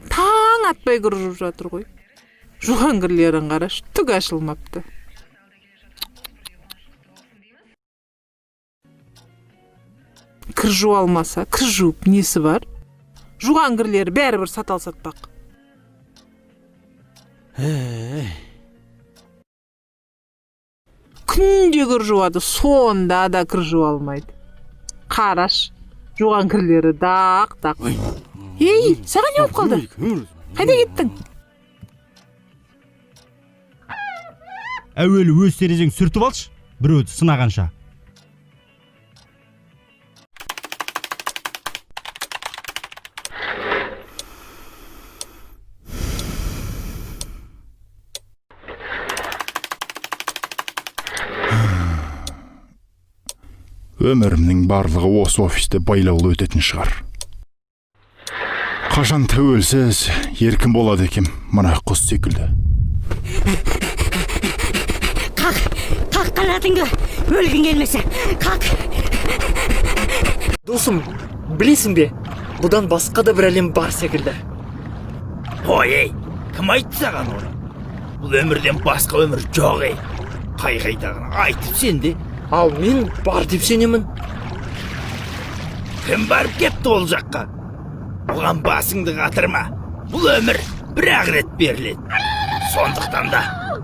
Таң атпай кір жуып жатыр ғой. Жуған кірлерін қарашы, түк ашылмапты. Кір жуа алмаса, кір жуып несі бар? Жуған кірлері бәрібір сатал сатпақ. Күнде кір жуады, сонда да кір жуа алмайды. Қараш, жуған кірлері дақ дақ. Ей, саған не болып қалды? Қайда кеттің? Әуелі өз терезең сүртіп алшы, біреуді сынағанша. Өмірімнің барлығы осы офисте байлаулы өтетін шығар. Қашан тәуелсіз, еркін болады екем мына құс секілді. Қақ, қақ қанатыңды, өлгің келмесе, қақ. Досым, білесің бе, бұдан басқа да бір әлем бар секілді. Қой, ей, кім айтты саған оны? Бұл өмірден басқа өмір жоқ, ей. Қай қайдағыны айтып сен де. Ал мен бар деп сенемін. Кім барып кетті ол жаққа? Бұған басыңды қатырма. Бұл өмір бір ақ рет беріледі. Сондықтан да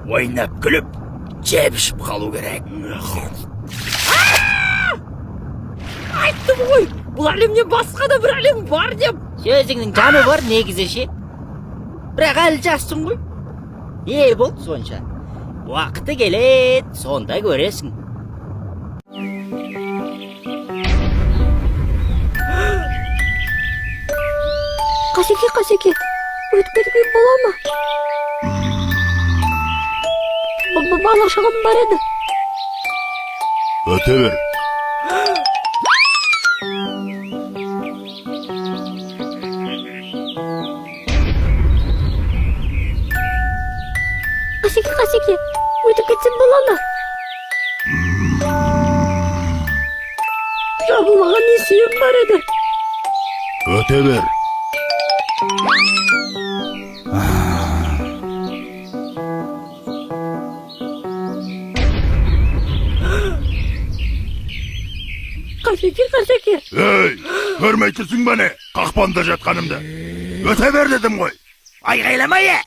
ойнап күліп, жеп ішіп қалу керек. Айттым ғой, бұл әлемнен басқа да бір әлем бар деп. Сөзіңнің жаны бар негізі ше. Бірақ әлі жассың ғой. Не болды сонша? Уақыты келеді, сонда көресің. Қасеке, Қасеке, өтіп кетуге бола ма? Бала шағам бар еді. Өте бер. Қасеке, Қасеке, өтіп кетсем бола ма? Жабылмаған несием бар еді. Өте бер. Қасеке, Қасеке. Ей, көрмей тұрсың ба не? Қақпанда жатқанымды. Өте бер дедім ғой. Айғайлама, е!